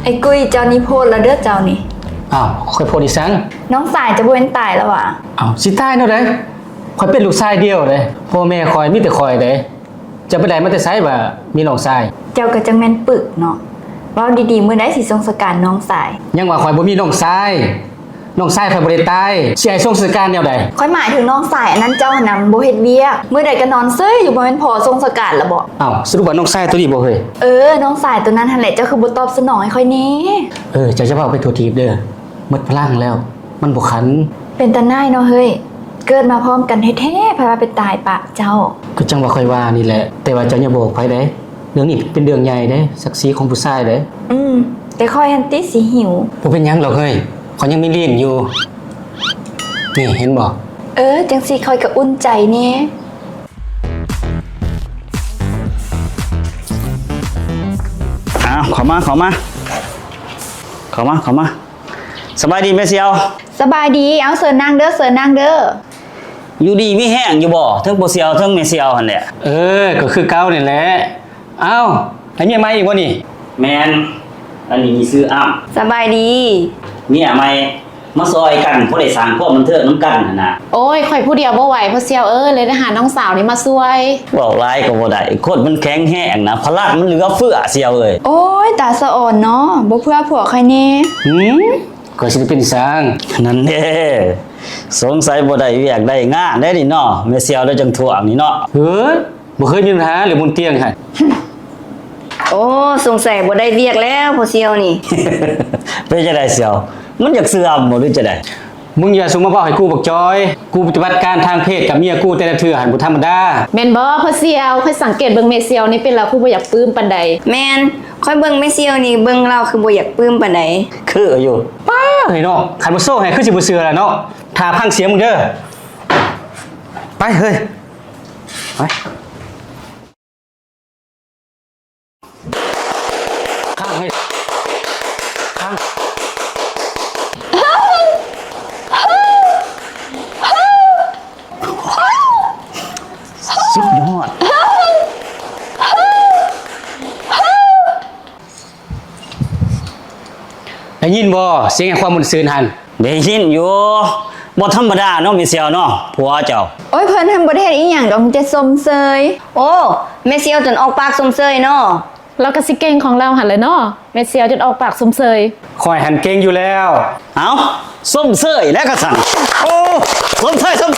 ອ້າຍກຸ້ຍ ເຈົ້ານີ້ໂພດແລ້ວເດີ້ເຈົ້ານີ້. ອ້າວ ຂ້ອຍໂພດອີ່ສັງ? ນ້ອງຊາຍເຈົ້າບໍ່ແມ່ນຕາຍແລ້ວຫວາ? ອ້າວ ຊິຕາຍແນວໃດ? ຂ້ອຍເປັນລູກຊາຍດຽວເດ້ ພໍ່ແມ່ຂ້ອຍມີແຕ່ຂ້ອຍເດ້. ເຈົ້າໄປໄດ້ມາແຕ່ໃສວ່າມີນ້ອງຊາຍ? ເຈົ້າກໍຈັ່ງແມ່ນປຶກເນາະ. ເວົ້າດີໆ ມື້ໃດຊິສົ່ງສະການນ້ອງຊາຍ? ຍັງວ່າຂ້ອຍບໍ່ມີນ້ອງຊາຍ. ນ້ອງຊາຍຂ້ອຍບໍ່ໄດ້ຕາຍ ຊິໃຫ້ສົ່ງສະການແນວໃດ? ຂ້ອຍໝາຍເຖິງນ້ອງຊາຍອັນນັ້ນເຈົ້າຫັ້ນນະ ບໍ່ເຮັດວຽກ ມື້ໃດກໍນອນເຊີຍຢູ່ ບໍ່ແມ່ນພໍສົ່ງສະການລະບໍ? ອ້າວ ສະຫຼຸບວ່ານ້ອງຊາຍໂຕນີ້ບໍ່ເຮີ້ຍ? ເອີ ນ້ອງຊາຍໂຕນັ້ນຫັ້ນແຫຼະ ເຈົ້າຄືບໍ່ຕອບສະໜອງໃຫ້ຂ້ອຍແດ່? ເອີ ເຈົ້າຢ່າເວົ້າໄປທົ່ວທີບເດີ້ ໝົດພະລັງແລ້ວ ມັນບໍ່ຂັນ. ເປັນຕາໜ້າຍເນາະເຮີ້ຍ ເກີດມາພ້ອມກັນແທ້ໆ ໃຜວ່າໄປຕາຍປະເຈົ້າ? ກໍຈັ່ງວ່າຂ້ອຍວ່ານີ້ແຫຼະ ແຕ່ວ່າເຈົ້າຢ່າບອກໃຜເດ້. ເລື່ອງນີ້ເປັນເລື່ອງໃຫຍ່ເດ້ ສັກສີຂອງຜູ້ຊາຍເດ້. ອືມ ແຕ່ຂ້ອຍຫັ້ນຕິຊິຫິວ. ບໍ່ເປັນຫຍັງດອກເຮີ້ຍ ຂ້ອຍຍັງມີລີ້ນຢູ່. ນີ້ເຫັນບໍ່? ເອີ ຈັ່ງຊີ້ຂ້ອຍກໍອຸ່ນໃຈແດ່. ອ້າວ ເຂົ້າມາ ເຂົ້າມາ ເຂົ້າມາ ເຂົ້າມາ. ສະບາຍດີແມ່ສ່ຽວ. ສະບາຍດີ. ເອົາ ເຊີນນັ່ງເດີ້ ເຊີນນັ່ງເດີ້. ຢູ່ດີມີແຮງຢູ່ບໍ່ ເທິງພໍ່ສ່ຽວເທິງແມ່ສ່ຽວຫັ້ນແຫຼະ? ເອີ ກໍຄືເກົ່ານີ້ແຫຼະ. ອ້າວ ໄດ້ເມຍໃໝ່ອີກບໍ່ນີ້? ແມ່ນ ອັນນີ້ມີຊື່ອ້ຳ. ສະບາຍດີ. ເມຍໃໝ່ ມາຊ່ອຍກັນ ພໍໄດ້ສ້າງຄວາມບັນເທີງນຳກັນຫັ້ນນະ. ໂອ້ຍ ຂ້ອຍຜູ້ດຽວບໍ່ໄຫວພໍ່ສ່ຽວເອີຍ ເລີຍໄດ້ຫານ້ອງສາວນີ້ມາຊ່ວຍ. ເວົ້າຫຼາຍກໍບໍ່ໄດ້ ຄົນມັນແຂງແຮງນະ ພະລັງມັນເຫຼືອເຟືອສ່ຽວເອີຍ. ໂອ້ຍ ຕາສະອອນເນາະ ບໍ່ເພື່ອຜົວຂ້ອຍແດ່. ຫືມ ຂ້ອຍຊິໄດ້ເປັນຊ່າງ? ນັ້ນເດ້ ສົງໄສບໍ່ໄດ້ວຽກໄດ້ງານເດ້ນີ້ເນາະ ແມ່ສ່ຽວລາວຈັ່ງທ້ວງນີ້ເນາະ. ເອີ ບໍ່ເຄີຍມີບັນຫາເລື່ອງບົນຕຽງຫັ້ນ. ໂອ້ ສົງໄສບໍ່ໄດ້ວຽກແລ້ວພໍ່ສ່ຽວນີ້. ເປັນຈັ່ງໃດສ່ຽວ ມັນຢາກເສື່ອມບໍ່ ຫຼືຈັ່ງໃດ? ມຶງຢ່າສູ່ມາເວົ້າໃຫ້ກູບັກຈອຍ ກູປະຕິບັດການທາງເພດກັບເມຍກູແຕ່ລະເທື່ອຫັ້ນບໍ່ທຳມະດາ. ແມ່ນບໍ່ພໍ່ສ່ຽວ? ຂ້ອຍສັງເກດເບິ່ງແມ່ສ່ຽວນີ້ເປັນລາວຄືບໍ່ຢາກປຶ້ມປານໃດ. ແມ່ນ ຂ້ອຍເບິ່ງແມ່ສ່ຽວນີ້ ເບິ່ງລາວຄືບໍ່ຢາກປຶ້ມປານໃດ. ຄືຢູ່. ປ້າເຮີ້ຍເນາະ ຄັນບໍ່ໂຊໃຫ້ຄືຊິບໍ່ເຊື່ອລະເນາະ. ຖ້າຟັງສຽງມຶງເດີ້. ໄປເຮີ້ຍ ໄປ. ຄ້າງເຮີ້ຍ ຄ້າງ. ສຸດຍອດ. ໄດ້ຍິນບໍ່ ສຽງແຫ່ງຄວາມມ່ວນຊື່ນຫັ້ນ? ໄດ້ຍິນຢູ່. ບໍ່ທຳມະດາເນາະແມ່ສ່ຽວເນາະ ຜົວເຈົ້າ. ໂອ້ຍ ເພິ່ນຫັ້ນບໍ່ໄດ້ເຮັດອີ່ຫຍັງດອກ ມີແຕ່ຊົມເຊີຍ. ໂອ້ ແມ່ສ່ຽວຈົນອອກປາກຊົມເຊີຍເນາະ. ລາວກໍຊິເກັ່ງຂອງລາວຫັ້ນແຫຼະເນາະ ແມ່ສ່ຽວຈົນອອກປາກຊົມເຊີຍ. ຂ້ອຍຫັ້ນເກັ່ງຢູ່ແລ້ວ. ເອົ້າ ຊົມເຊີຍແລ້ວກະຊັ້ນ. ໂອ້ ຊົມເຊີຍ ຊົມ